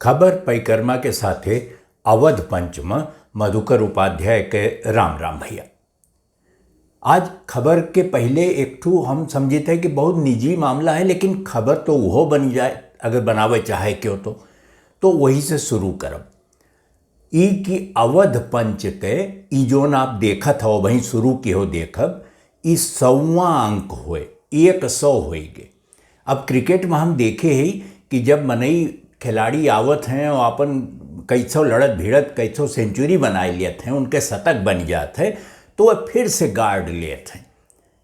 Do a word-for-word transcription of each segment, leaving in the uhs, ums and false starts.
खबर परिक्रमा के साथे अवध पंच म मधुकर उपाध्याय के राम राम भैया। आज खबर के पहिले एक ठू हम समझित है कि बहुत निजी मामला है, लेकिन खबर तो उहो बन जाए, अगर बनावे चाहे क्यों तो, तो वही से शुरू करब। ई कि अवध पंच के ई जोन आप देखत हो, वहीं शुरू के हो देखब, ई सौवां अंक होए, एक सौ होइगे। अब क्रिकेट में हम देखे ही कि जब मनई खिलाड़ी आवत हैं और अपन कैसो लड़त भिड़त कैसो सेंचुरी बनाए लेत हैं, उनके शतक बन जात है, तो वह फिर से गार्ड लेत हैं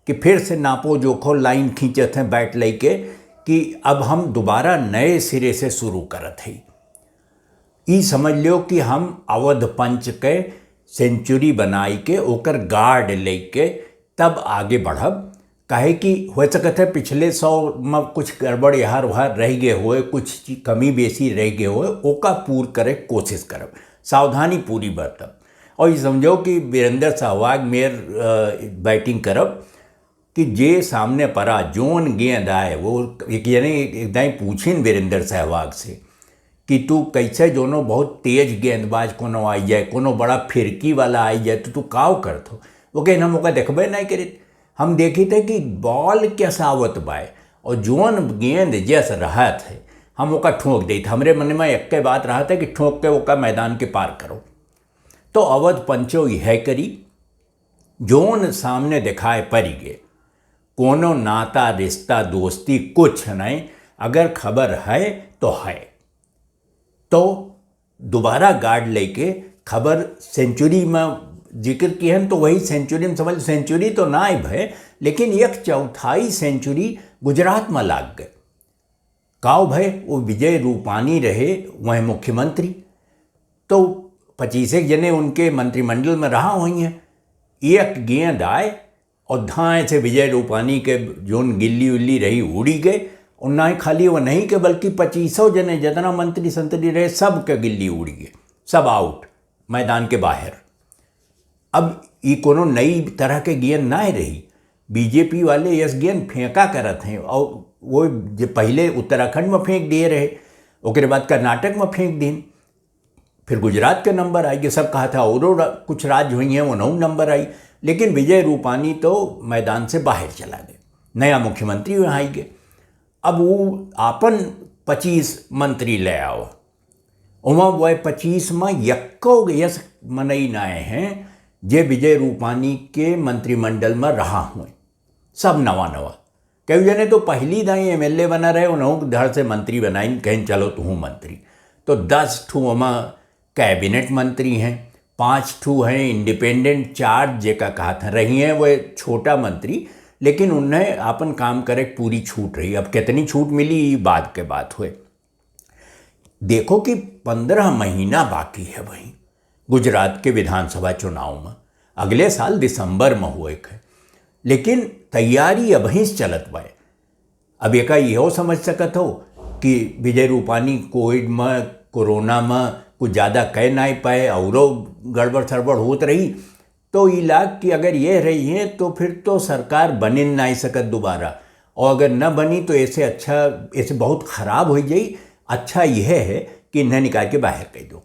कि फिर से नापो जोखो, लाइन खींचत हैं बैट लेके कि अब हम दोबारा नए सिरे से शुरू करत हई। ई समझ लो कि हम अवध पंच के सेंचुरी बनाई के ओकर गार्ड लेके तब आगे बढ़ब। काहे कि हो सकत है पिछले सौ में कुछ गड़बड़ यहाँ वहाँ रह गए होए, कुछ ची-, कमी बेसी रह गए होए, ओका पूर करे के कोशिश करब, सावधानी पूरी बरतब। और ये समझो कि वीरेंद्र सहवाग मेर, अ, बैटिंग करब कि जे सामने परा जोन गेंद आए, वो एक जने एक दाई पूछिन वीरेंद्र सहवाग से कि तू कैसे जोनो बहुत तेज गेंदबाज कोनो आई जाए, कोनो बड़ा फिरकी वाला आई जाए, तो तू काव करत हो? वो कहे, "हम ओका देखबे नहीं करित, हम देखित है कि बॉल कैसा आवत बाय और जोन गेंद जस रहत है, हम ओका ठोंक देत।" हमरे मन में एक के बात रहत है कि ठोंक के ओका मैदान के पार करो। तो अवध पंचो यह करी, जोन सामने दिखाए परी गे, कोनो नाता, रिश्ता, दोस्ती कुछ नहीं, अगर खबर है तो है। तो दोबारा गार्ड लेके खबर सेंचुरी में जिक्र किहन, तो वही सेंचुरी में समझ, सेंचुरी तो ना भय, लेकिन एक चौथाई सेंचुरी गुजरात में लाग गए। काव भय, वो विजय रूपानी रहे वह मुख्यमंत्री, तो पच्चीस एक जने उनके मंत्रिमंडल में रहा हुई हैं। एक गेंद आए और धाए से विजय रूपानी के जोन गिल्ली उल्ली रही उड़ी गए, और ना ही खाली वो नहीं के बल्कि पच्चीसों जने जितना मंत्री संतरी रहे, सब के गिल्ली उड़ी गए, सब आउट, मैदान के बाहर। अब ई कोनो नई तरह के गेंद ना रही, बीजेपी वाले यस गेंद फेंका करत हैं, और वो जे पहले उत्तराखंड में फेंक दिए रहे, ओकरे बाद कर्नाटक में फेंक दीन, फिर गुजरात के नंबर आई, ये सब कहा था, और रा-, कुछ राज्य हुई हैं, उन्हों नंबर आई, लेकिन विजय रूपानी तो मैदान से बाहर चला गए, नया मुख्यमंत्री वहाँ आई गए। अब वो आपन पच्चीस मंत्री ले आओ, उमा वो पच्चीस में यक्को यस मनई नाए हैं जे विजय रूपानी के मंत्रिमंडल में रहा हुए, सब नवा नवा। कई जने तो पहली दाई एमएलए बना रहे, उन्हों धड़ से मंत्री बनाइन, कहें, "चलो तुहूँ मंत्री।" तो दस ठू ओमा कैबिनेट मंत्री हैं, पाँच ठू हैं इंडिपेंडेंट चार्ज, जेका कहत हैं, रही हैं वो छोटा मंत्री, लेकिन उन्हें अपन काम करे के पूरी छूट रही। अब कितनी छूट मिली, ये बाद के बात हुए। देखो कि पन्द्रह महीना बाकी है वहीं गुजरात के विधानसभा चुनाव में, अगले साल दिसंबर में हुए के, लेकिन तैयारी अबहीं से चलत बा। अब एका इहो समझ सकत हो कि विजय रूपानी कोविड में, कोरोना में कुछ ज़्यादा कह नाई पाए, औरो गड़बड़ सड़बड़ होत रही, तो ई लाग कि अगर ये रही है तो फिर तो सरकार बनिन नाई सकत दोबारा, और अगर न बनी तो ऐसे अच्छा, ऐसे बहुत खराब हो जाई। अच्छा यह है कि इन्हें निकाल के बाहर कर दो।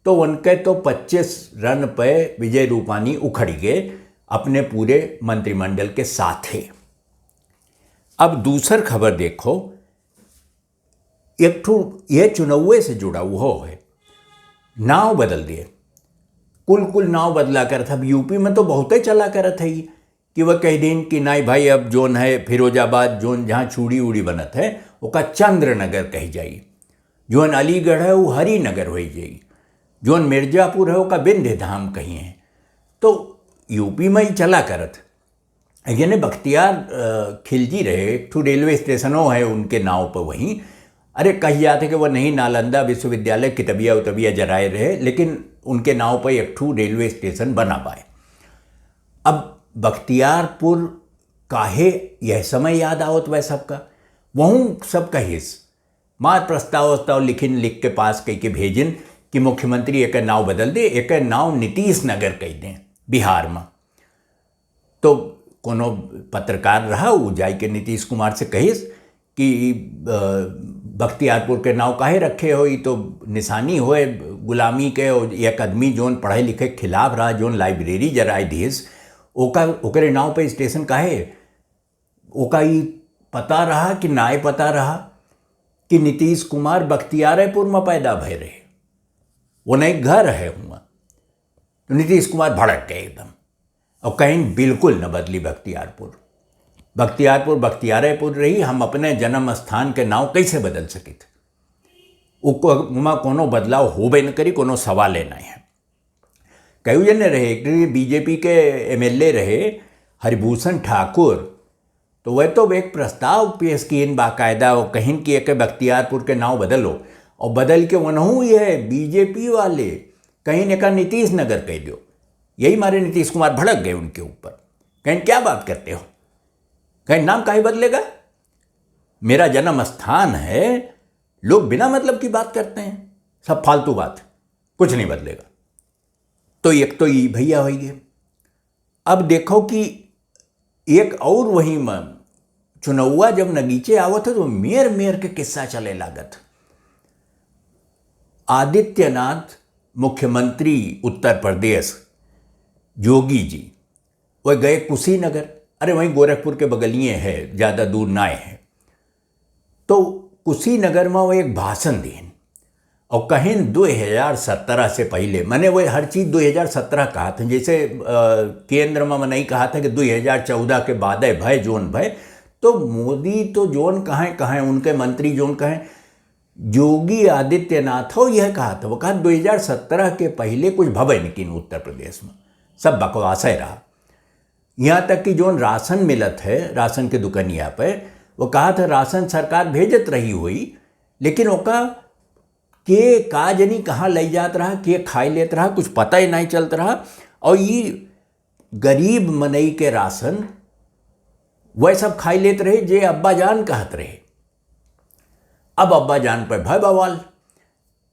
तो उनके तो पच्चीस रन पे विजय रूपानी उखड़ गए अपने पूरे मंत्रिमंडल के साथ है। अब दूसर खबर देखो, एक ठो ये चुनावे से जुड़ा हुआ है, नाव बदल दिए, कुल कुल नाव बदला करत। अब यूपी में तो बहुते चला करत है ये कि वह कह दिन कि नाई भाई, अब जोन है फिरोजाबाद, जोन जहाँ चूड़ी उड़ी बनत है, ओका चंद्रनगर कही जाई, जोन अलीगढ़ है वो हरिनगर हो जाई, जोन मिर्जापुर है ओका विंध्य धाम कही है। तो यूपी में ही चला करत। यानी बख्तियार, अ, खिलजी रहे, एक ठो रेलवे स्टेशनो है उनके नाव पर वहीं। अरे, कही जात है कि वो नहीं, नालंदा विश्वविद्यालय कितबिया उतबिया जराए रहे, लेकिन उनके नाव पर एक ठो रेलवे स्टेशन बना पाए। अब बख्तियारपुर काहे यह समय याद आवत वह सबका, वहूँ सब कहिस, मार प्रस्ताव वस्ताव लिखिन, लिख के पास कह के भेजिन कि मुख्यमंत्री एक नाव बदल दे, एक नाव नीतीश नगर कह दें बिहार में। तो कोनो पत्रकार रहा, वो जाई के नीतीश कुमार से कहिस कि, अ, बख्तियारपुर के नाव काहे रखे हो? ई तो निशानी होए गुलामी के। और एक आदमी जोन पढ़े लिखे के खिलाफ रहा, जोन लाइब्रेरी जराए दिस, ओका, ओकरे नाव पे स्टेशन काहे? ओका ई पता रहा कि नाय पता रहा कि नीतीश कुमार बख्तियारपुर में पैदा भय रहे, वो नहीं घर है हुआ। तो नीतीश कुमार भड़क गए एकदम और कहीं बिल्कुल न बदली बख्तियारपुर। बख्तियारपुर बख्तियारपुर रही, हम अपने जन्म स्थान के नाव कैसे बदल सकित? उको, उमा कोनो बदलाव होबे न करी, कोनो सवाले नहीं है। कई जने रहे, एक बीजेपी के एमएलए रहे हरिभूषण ठाकुर, तो वह तो एक प्रस्ताव पेश किन बाकायदा, वो कहिन कि एक बख्तियारपुर के नाव बदलो, और बदल के वनहू ये बीजेपी वाले कहिन एका नीतीश नगर कह दो। यही मारे नीतीश कुमार भड़क गए उनके ऊपर, कहिन क्या बात करते हो, कहिन नाम काहे बदलेगा, मेरा जन्म स्थान है। लोग बिना मतलब की बात करते हैं, सब फालतू बात, कुछ नहीं बदलेगा। तो एक तो ई भैया होइगे। अब देखो कि एक और वही में चुनौवा जब नगीचे आवत है तो मेर मेर के किस्सा चले लागत। आदित्यनाथ मुख्यमंत्री उत्तर प्रदेश, योगी जी, वह गए कुशीनगर, अरे वहीं गोरखपुर के बगलिए है, ज़्यादा दूर ना है। तो कुशीनगर में वो एक भाषण दीन और कहिन दो हज़ार सत्रह से पहले, मने वो हर चीज दो हज़ार सत्रह कहा था, जैसे अ, केंद्र में मनई कहा था कि दो हज़ार चौदह के बाद है भय, जोन भय। तो मोदी तो जोन कहें कहें, उनके मंत्री जोन कहें, योगी आदित्यनाथ हो यह कहा था, वो कहा दो हज़ार सत्रह के पहले कुछ भवे नहीं किन उत्तर प्रदेश में, सब बकवास है रहा। यहाँ तक कि जोन राशन मिलत है राशन के दुकनिया पे, वो कहा था राशन सरकार भेजत रही हुई, लेकिन ओका के का जनी कहाँ लई जात रहा, के खाई लेत रहा, कुछ पता ही नहीं चलत रहा। और ये गरीब मनई के राशन वह सब खाई लेत रहे जे अब्बा जान कहत रहे। अब अब्बा जान पे भय बवाल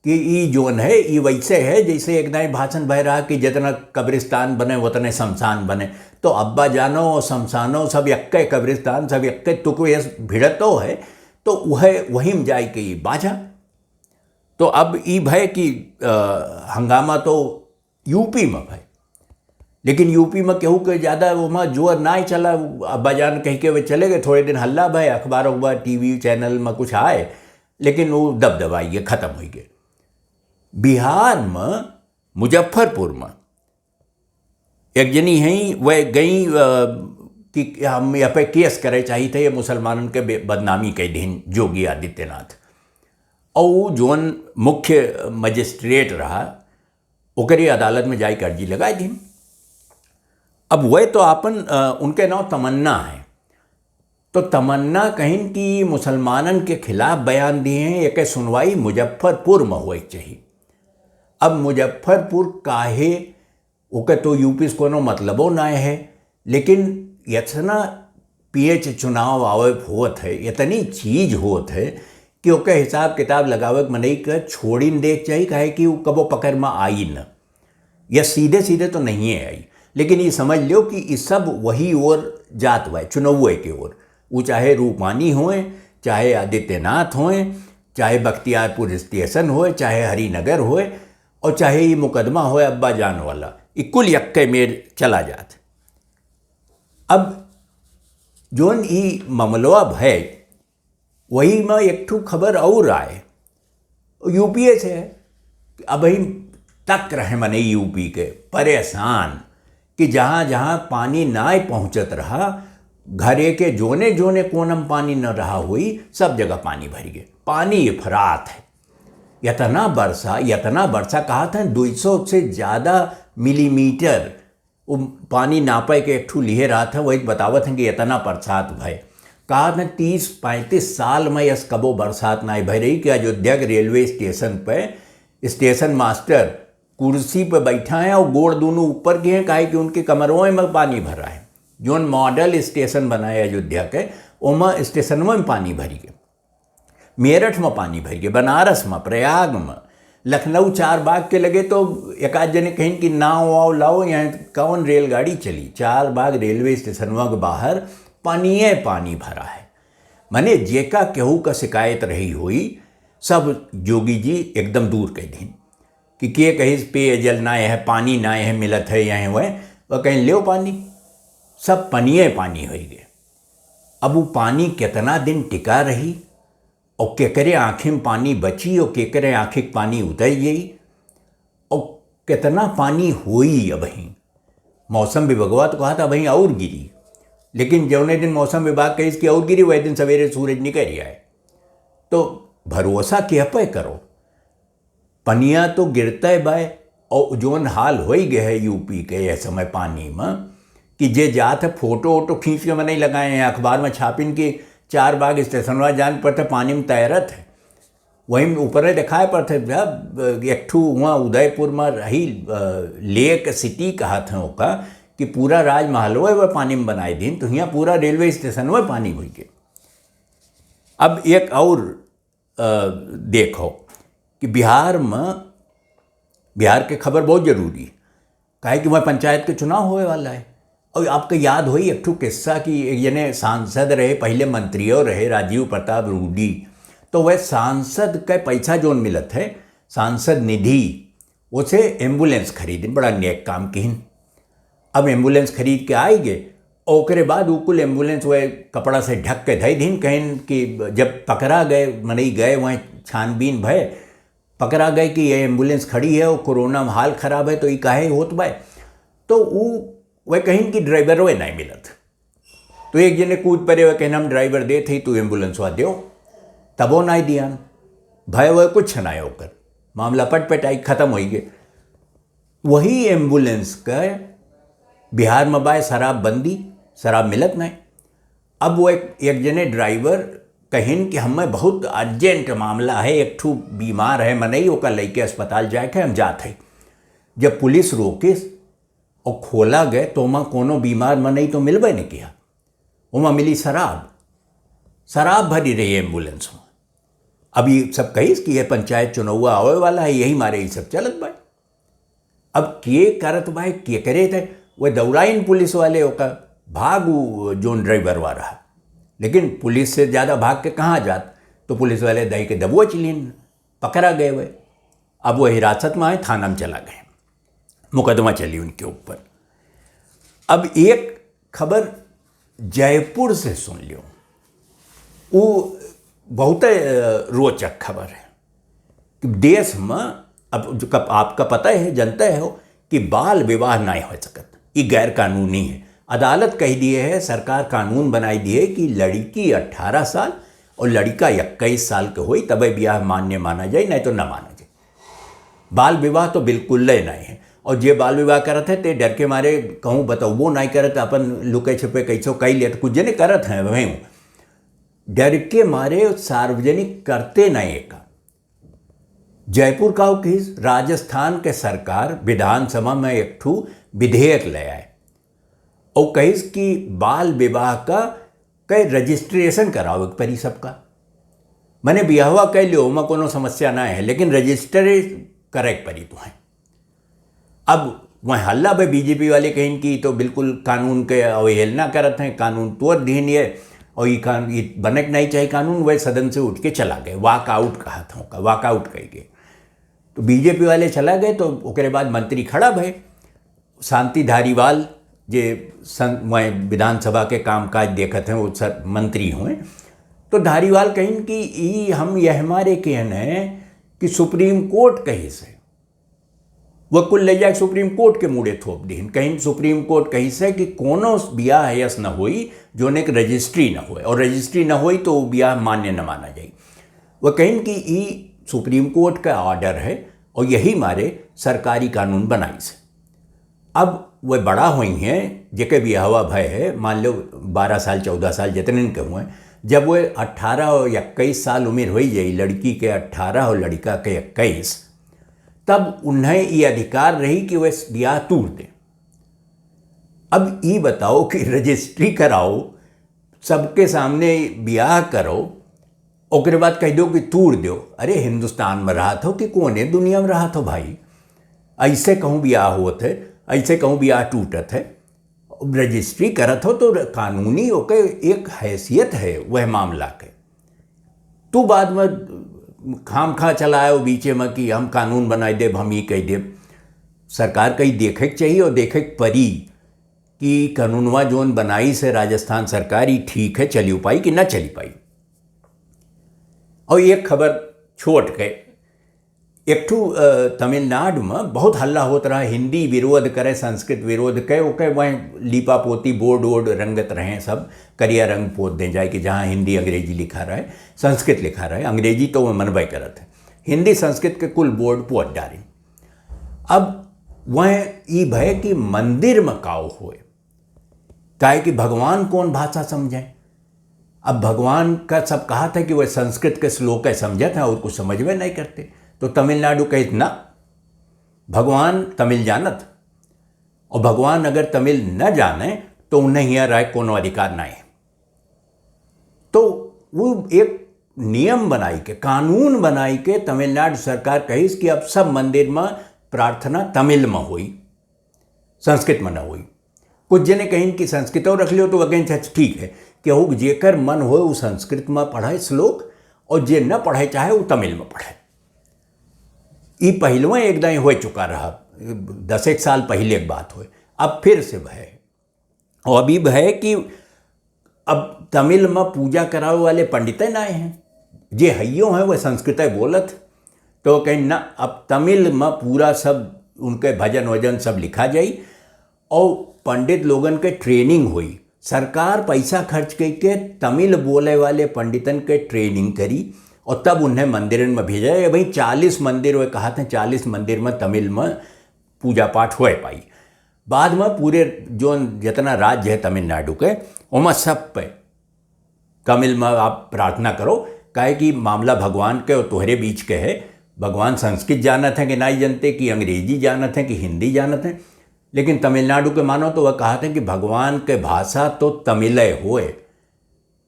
कि ई जोन है, ई वैसे है जैसे एक दाई भाषण भय रहा कि जितना कब्रिस्तान बने उतने शमशान बने। तो अब्बा जानो और शमशानो सब यक्के कब्रिस्तान, सब यक्के तुकवे भिड़तो है, तो वह वही में जाए के ई बाझा। तो अब ई भय कि अ, हंगामा तो यूपी में भय, लेकिन यूपी में केहू के ज़्यादा ओमा जोर ना चला। अब्बा जान कह के वे चले गए, थोड़े दिन हल्ला भय, अखबार उखबार टीवी चैनल में कुछ आए, लेकिन वो दबदबाई के खत्म हो गए। बिहार में मुजफ्फरपुर में एक जनी हैं, वह गई अ, कि हम यहाँ पे केस करे चाहिए थे, ये मुसलमानन के बे- बदनामी कह दीन योगी आदित्यनाथ। और वो जोन मुख्य मजिस्ट्रेट रहा, ओकरी अदालत में जाई के अर्जी लगाई दीन। अब वह तो आपन अ, उनके नाव तमन्ना है, तो तमन्ना कहिन कि मुसलमानन के खिलाफ बयान दिए हैं, एक सुनवाई मुजफ्फरपुर में होए के चाहिए। अब मुजफ्फरपुर काहे, ओके तो यूपी से कोनो मतलबो ना है, लेकिन इतना पीएच चुनाव आवे होत है, इतनी चीज होत है कि ओके हिसाब किताब लगावे के मनई के छोड़िन दे के चाहिए, काहे कि वो कबो पकड़ में आई न, या सीधे सीधे तो नहीं है आई। लेकिन ये समझ लो कि ये सब वही ओर जात हुआ है, चुनौए के ओर। वो चाहे रूपानी होए, चाहे आदित्यनाथ होए, चाहे बख्तियारपुर स्टेशन होए, चाहे हरिनगर होए, और चाहे ये मुकदमा होए अब्बा जान वाला, ये कुल यक्के मेर चला जात। अब जोन ई ममलवा भय, वही में एक ठो खबर और आए, यूपीए से है। अब ही तक रहे मने यूपी के परेशान कि जहाँ जहाँ पानी नाय पहुँचत रहा, घरे के जोने जोने कोनम पानी न रहा हुई, सब जगह पानी भर गए। पानी इफरात है, इतना बरसा, इतना बरसा, कहा था दो सौ से ज़्यादा मिलीमीटर वो पानी नापे के एक ठू लिहे रहा था, वही बतावत हैं कि इतना बरसात भय। कहा था तीस पैंतीस साल में यस कबो बरसात नहीं भय रही कि अयोध्या के रेलवे स्टेशन पे स्टेशन मास्टर कुर्सी पे बैठा है और गोड़ दोनों ऊपर के हैं, काहे कि उनके कमरों में पानी भरा है। जोन मॉडल स्टेशन बनाए अयोध्या के, ओमा स्टेशन में पानी भरी गए। मेरठ में पानी भर गए, बनारस में, प्रयाग में, लखनऊ चार बाग के लगे तो एक आध जने कहें कि नाव वाव लाओ, यहाँ कौन रेलगाड़ी चली। चार बाग रेलवे स्टेशनवा के बाहर पानिए पानी भरा है। मने जेका केहू का शिकायत रही होई, सब जोगी जी एकदम दूर कइ दीन। कि के कहिस पेयजल नाय है, पानी नाय है, मिलत है, यह वह, वह कहिन, "लेव पानी।" सब पनिये पानी होइ गए। अब वो पानी कितना दिन टिका रही, और केकरे आँखी में पानी बची, और केकरे आँखी के पानी उतर गई, और कितना पानी होई अबहीं। मौसम विभागवा तो कहा था, "अबहीं और गिरी," लेकिन जौने दिन मौसम विभाग कहिस कि और गिरी, वह दिन सवेरे सूरज निकल आए। तो भरोसा के पे करो, पनिया तो गिरते बाय, और जौन हाल होई गए है यूपी के यह समय पानी में, कि जे जात है फोटो वोटो खींच के मनई लगाए हैं, अखबार में छापिन कि चार बाग स्टेशनवा जान पड़ते पानी में तैरत है, वहीं ऊपर दिखाए पड़ते। जब एक ठू वहाँ उदयपुर में रही, अ, लेक सिटी कहत हैं ओका, कि पूरा राजमहलवे वह पानी में बनाए दीन, तो यहाँ पूरा रेलवे स्टेशनवे पानी हुई के। अब एक और, अ, देखो कि बिहार में, बिहार के खबर बहुत जरूरी, काहे कि वह पंचायत के चुनाव होए वाला है। और आपके याद होई एक ठो किस्सा कि एक जने सांसद रहे, पहले मंत्रियों रहे, राजीव प्रताप रूडी, तो वह सांसद के पैसा जोन मिलत है, सांसद निधि, उसे एम्बुलेंस खरीदिन, बड़ा नेक काम किहिन। अब एम्बुलेंस खरीद के आइ गए, ओकरे बाद उ कुल एम्बुलेंस वह कपड़ा से ढक के धई दीन, कहिन कि जब पकड़ा गए, मनई गए, वह छानबीन भय, पकड़ा गए कि ये एम्बुलेंस खड़ी है और कोरोना में हाल खराब है, तो ये काहे होत बाय? तो उ वह कहिन कि ड्राइवर वह नहीं मिलत। तो एक जने कूद पड़े, वह कहिन, "हम ड्राइवर देत ही, तू एम्बुलेंसवा देव।" तबो नहीं दियान, भय वह कुछ नहीं होकर, मामला पटपटाई खत्म हो गए। वही एम्बुलेंस का बिहार में बाय शराब बंदी, शराब मिलत नहीं। अब वो एक, एक जने ड्राइवर कहिन कि हमें बहुत अर्जेंट मामला है, एक ठू बीमार है मनई, ओका लइके अस्पताल जाए के हम जात है। जब पुलिस रोकिस और खोला गए तो वहाँ कोनो बीमार मनई तो मिलबे नहीं किया, वहाँ मिली शराब, शराब भरी रही एम्बुलेंस में। अब ये सब कहिस कि ये पंचायत चुनौआ आवे वाला है, यही मारे ये सब चलत बा। अब के करत बा, के करे थे, वह दौड़ाइन पुलिस वाले ओका, भाग उ जोन ड्राइवरवा रहा, लेकिन पुलिस से ज़्यादा भाग के कहाँ जात, तो पुलिस वाले दही के दबोच लीन, पकड़ा गए हुए। अब वो हिरासत में आए, थाना में चला गए, मुकदमा चली उनके ऊपर। अब एक खबर जयपुर से सुन लियो, वो बहुत, अ, रोचक खबर है। देश में अब जो कप-, आपका पता है, जनता है हो कि बाल विवाह नहीं हो सकत, ये गैर कानूनी है। अदालत कह दिए है, सरकार कानून बनाई दिए कि लड़की अठारह साल और लड़का इक्कीस साल के होई, तबे ब्याह मान्य माना जाए, नहीं तो न माना जाए। बाल विवाह तो बिल्कुल ले नहीं है, और जे बाल विवाह करत है, ते डर के मारे कहूँ बतौबो नहीं करत, अपन लुके छिपे कैसो कई लेत, कुछ जने करत हैं वहीं, डर के मारे सार्वजनिक करते नहीं एका। जयपुर का वो कहिस, राजस्थान के सरकार विधानसभा में एक ठू विधेयक ले आए और कहिस कि बाल विवाह का, के रजिस्ट्रेशन करावे के पड़ी सबका। मने बियाहवा कइ लियो, ओमा कोनो समस्या ना है, लेकिन रजिस्ट्री करे के पड़ी तुहें। अब वह हल्ला बे, बीजेपी वाले कहिन कि तो बिल्कुल कानून के अवहेलना करत हैं, कानून तोड़ दीन ये, और ये कान-, ये बने के नहीं चाहिए कानून, वह सदन से उठ के चला गए, वॉकआउट कहा था उनका, वॉकआउट कह गए। तो बीजेपी वाले चला गए, तो ओकरे बाद मंत्री खड़ा भए, शांति धारीवाल, जे सं-, वह विधानसभा के कामकाज देखत हैं, वो सर मंत्री हुए, तो धारीवाल कहिन कि ई हम यह मारे के हैं कि सुप्रीम कोर्ट कहिस है, वह कुल ले जाके सुप्रीम कोर्ट के मुड़े थोप दीन। कहिन सुप्रीम कोर्ट कहिस है कि कोनो बियाह ऐस न होई जोन एक रजिस्ट्री न होए, और रजिस्ट्री न होई तो वो बियाह मान्य न माना जाई। वह कहिन कि ई सुप्रीम कोर्ट का ऑर्डर है और यही मारे सरकारी कानून बनाइस है। अब वह बड़ा हुई हैं, जेके बियाहवा भय है, मान लो बारह साल, चौदह साल, जितने के हुए, जब वह अठारह और इक्कीस साल उम्र हुई जाई, लड़की के अठारह और लड़का के इक्कीस, तब उन्हें ये अधिकार रही कि वह बियाह तूर दे। अब ई बताओ कि रजिस्ट्री कराओ, सबके सामने बियाह करो, ओकरे बाद कह दो कि तूर दो। अरे, हिंदुस्तान में रहत हो कि कोने दुनिया में रहत हो भाई? ऐसे कहूँ बियाह होत है, ऐसे कहूँ बियाह टूटत है। रजिस्ट्री करत हो तो कानूनी ओके एक हैसियत है वह मामला के। तू बाद में खाम खा चला आयो बीचे में कि हम कानून बनाई देब, हम ई कही देब। सरकार कहीं देखे के चाहिए और देखे के परी कि कानूनवा जोन बनाई से राजस्थान सरकार, ई ठीक है, चली पाई कि ना चली पाई। और एक खबर छोट के, एक ठू, अ, तमिलनाडु में बहुत हल्ला होत रहा, हिंदी विरोध करे, संस्कृत विरोध करे, ओके वह लीपा पोती, बोर्ड वोर्ड रंगत रहे, सब करिया रंग पोत दें जाए कि जहाँ हिंदी अंग्रेजी लिखा रहे, संस्कृत लिखा रहे, अंग्रेजी तो वह मनबे करत है, हिंदी संस्कृत के कुल बोर्ड पोत डारे। अब वह ई भय कि मंदिर में काव होए, काहे कि भगवान कौन भाषा समझे। अब भगवान का सब कहा था कि वह संस्कृत के श्लोक है समझत हैं और कुछ समझ में नहीं करते। तो तमिलनाडु कहित ना, भगवान तमिल जानत, और भगवान अगर तमिल न जाने तो उन्हें यहाँ रहे कोनो अधिकार नहीं है। तो वो एक नियम बनाई के, कानून बनाई के तमिलनाडु सरकार कहिस कि अब सब मंदिर में प्रार्थना तमिल में होई, संस्कृत में न होई। कुछ जने कहिन कि संस्कृत और रख लियो तो वह कहिन, "अच्छा, ठीक है, केहू जेकर मन होए वो संस्कृत में पढ़े श्लोक, और जे न पढ़े चाहे वो तमिल में पढ़े।" ई पहलुए एक दाई हो चुका रहा, दस एक साल पहले एक बात होए, अब फिर से भय। और अभी भय कि अब तमिल में पूजा करावे वाले पंडित ना हैं, जे हइयो हैं वह संस्कृत बोलत, तो कहीं ना, अब तमिल में पूरा सब उनके भजन वजन सब लिखा जाई और पंडित लोगन के ट्रेनिंग हुई। सरकार पैसा खर्च करके तमिल बोले वाले पंडितन के ट्रेनिंग करी और तब उन्हें मंदिरन में भेजा जाए। भाई, चालीस मंदिर हुए कहा थे, चालीस मंदिर में तमिल में पूजा पाठ होए पाई। बाद में पूरे जोन जितना राज्य है तमिलनाडु के, ओमा सब पे तमिल में आप प्रार्थना करो, काहे कि मामला भगवान के और तोहरे बीच के है। भगवान संस्कृत जानत हैं कि नहीं जानते, कि अंग्रेजी जानत हैं कि हिंदी जानत हैं, लेकिन तमिलनाडु के मानो तो वह कहत हैं कि भगवान के भाषा तो तमिलय होए,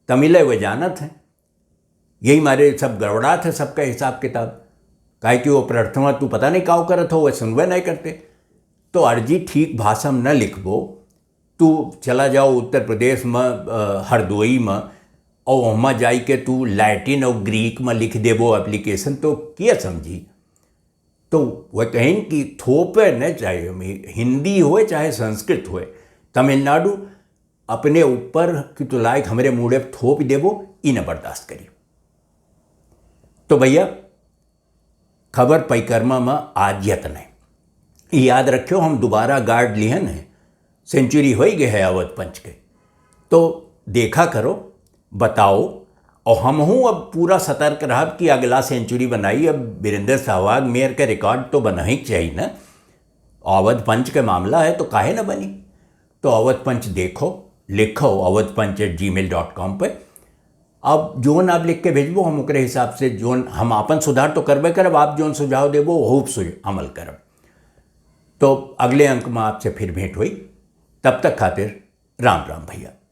तमिलय वह जानत हैं। यही मारे सब गड़बड़ात है सबका हिसाब किताब, काहे कि वो प्रार्थना तू पता नहीं काव करत हो, वह सुनबे नहीं करते। तो अर्जी ठीक भाषा में न लिखबो, तू चला जाओ उत्तर प्रदेश में, अ, हरदोई में, और वहाँ जाई के तू लैटिन और ग्रीक में लिख देबो एप्लीकेशन, तो किया समझी? तो वह कहें कि थोपे न चाहे, हिंदी होए चाहे संस्कृत होए, तमिलनाडु अपने ऊपर कि तू लायक हमरे मूड़े थोप देबो, ई न बर्दाश्त करी। तो भैया, खबर पैकरमा में आज यतने। ई याद रखियो, हम दोबारा गार्ड लिहन है, सेंचुरी होई गए है अवध पंच के। तो देखा करो, बताओ, और हमहूँ अब पूरा सतर्क रहब कि अगला सेंचुरी बनाई। अब वीरेंद्र सहवाग मेयर के रिकॉर्ड तो बना ही चाहिए ना, अवध पंच के मामला है तो काहे ना बनी। तो अवध पंच देखो, लिखो अवध पंच at gmail dot com पे। अब जोन आप लिख के भेजबो, हम ओकरे हिसाब से जोन हम आपन सुधार तो करबे करब, आप जोन सुझाव देबो, वहू पे सुझ-, अमल करब। तो अगले अंक में आपसे फिर भेंट हुई, तब तक खातिर राम राम भैया।